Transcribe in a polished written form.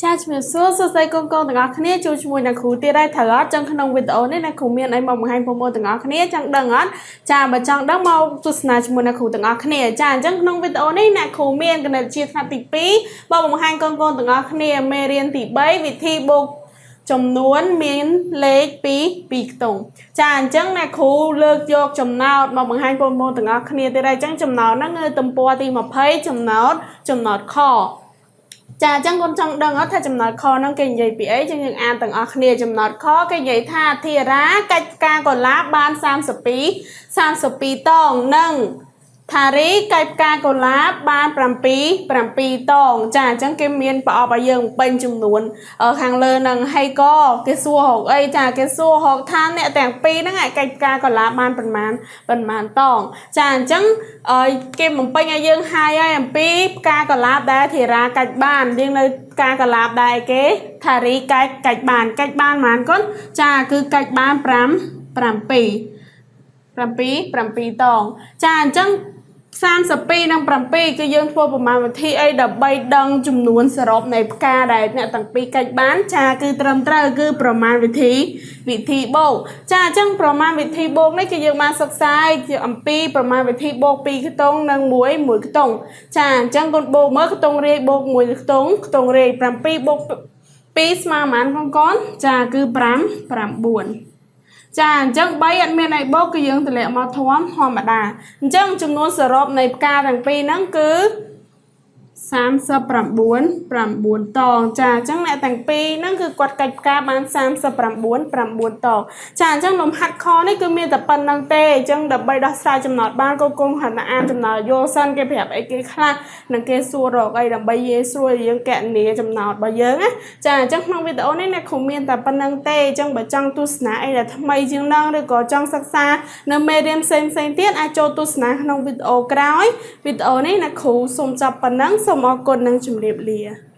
ចាជំរាបសួរសួស្តីកូនកូនទាំងអស់គ្នាជួបជាមួយអ្នកគ្រូទៀតហើយត្រូវអត់ចឹងក្នុងវីដេអូនេះអ្នកគ្រូមានអីមកបង្ហាញបងប្អូនទាំងអស់គ្នាចង់ដឹងអត់ចាបើចង់ដឹងមកទស្សនាជាមួយអ្នកគ្រូទាំងអស់គ្នាចាអញ្ចឹងក្នុងវីដេអូនេះអ្នកគ្រូមានគណិតវិទ្យាថ្នាក់ទី2មកបង្ហាញកូនកូនទាំងអស់គ្នាមេរៀនទី3វិធីបូកចំនួនមានលេខ2 2ខ្ទង់ចាអញ្ចឹងអ្នកគ្រូលើកយកចំណោទមកបង្ហាញបងប្អូនទាំងអស់គ្នាទៀតហើយអញ្ចឹងចំណោទហ្នឹងគឺទំព័រទី20ចំណោទចំណោទខ ចាអញ្ចឹងកូនចង់ដឹងអត់ថាចំណោទខហ្នឹងគេនិយាយពីអីចឹងយើងអានទាំងអស់គ្នាចំណោទខគេនិយាយថាធីរាកាច់ផ្កាកុលាបបាន32 32តងនិងថារីកាច់ផ្កាកុលាបបាន7 7តងចាអញ្ចឹងគេមានប្រអប់ឲ្យយើងពេញចំនួនខាងលើហ្នឹងហើយក៏គេសួររកអីចាគេសួររកថាអ្នកទាំងពីរហ្នឹងកាច់ផ្កាកុលាបបានប៉ុន្មានប៉ុន្មានតងចាអញ្ចឹងគេបំពេញឲ្យយើងហើយហើយអំពីផ្កាកុលាបដែលធីរាកាច់បានយើងនៅផ្កាកុលាបដែរគេថារីកាច់កាច់បានកាច់បានប៉ុន្មានកូនចាគឺកាច់បាន5 7 7 7តងចាអញ្ចឹង32និង7គឺយើងធ្វើប្រមាណវិធីអីដើម្បីដឹងចំនួនសរុបនៃផ្កាដែលអ្នកទាំងពីរកាច់បានចាគឺត្រឹមត្រូវគឺប្រមាណវិធីវិធីបូកចាអញ្ចឹងប្រមាណវិធីបូកនេះគឺយើងបានសិក្សាអំពីប្រមាណវិធីបូក2ខ្ទង់និង1 1ខ្ទង់ចាអញ្ចឹងកូនបូកមើលខ្ទង់រាយបូក1ខ្ទង់ខ្ទង់រាយ7បូក2ស្មើប៉ុន្មានកូនកូនចាគឺ5 9ចាអញ្ចឹង3អត់មានអីបូកគឺយើងតម្លាក់មកធម្មធម្មតាអញ្ចឹងចំនួនសរុបនៃផ្កាទាំងពីរហ្នឹងគឺ39 9តងចាអញ្ចឹងអ្នកទាំងពីរហ្នឹងគឺគាត់កាច់ផ្កាបាន39 9តងចាអញ្ចឹងលំហាត់ខនេះគឺមានតែប៉ុណ្្នឹងទេអញ្ចឹងដើម្បីដោះស្រាយចំណោទបានកូនកូនហាត់អានចំណោទយល់សិនគេប្រាប់អីគេខ្លះនិងគេសួររកអីដើម្បីងាយស្រួលយើងកណនាចំណោទរបស់យើងណាចាអញ្ចឹងក្នុងវីដេអូនេះអ្នកគ្រូមានតែប៉ុណ្្នឹងទេអញ្ចឹងបើចង់ទស្សនាអីដែលថ្មីជាងហ្នឹងឬក៏ចង់សិក្សានៅមេរៀនផ្សេងផ្សេងទៀតអាចចូលទស្សនាក្នុងវីដេអូក្រោយវីដេអូនេះអ្នកគ្រូសូមចប់ប៉ុណ្ណឹងសូមអរគុណនិងជម្រាបលា។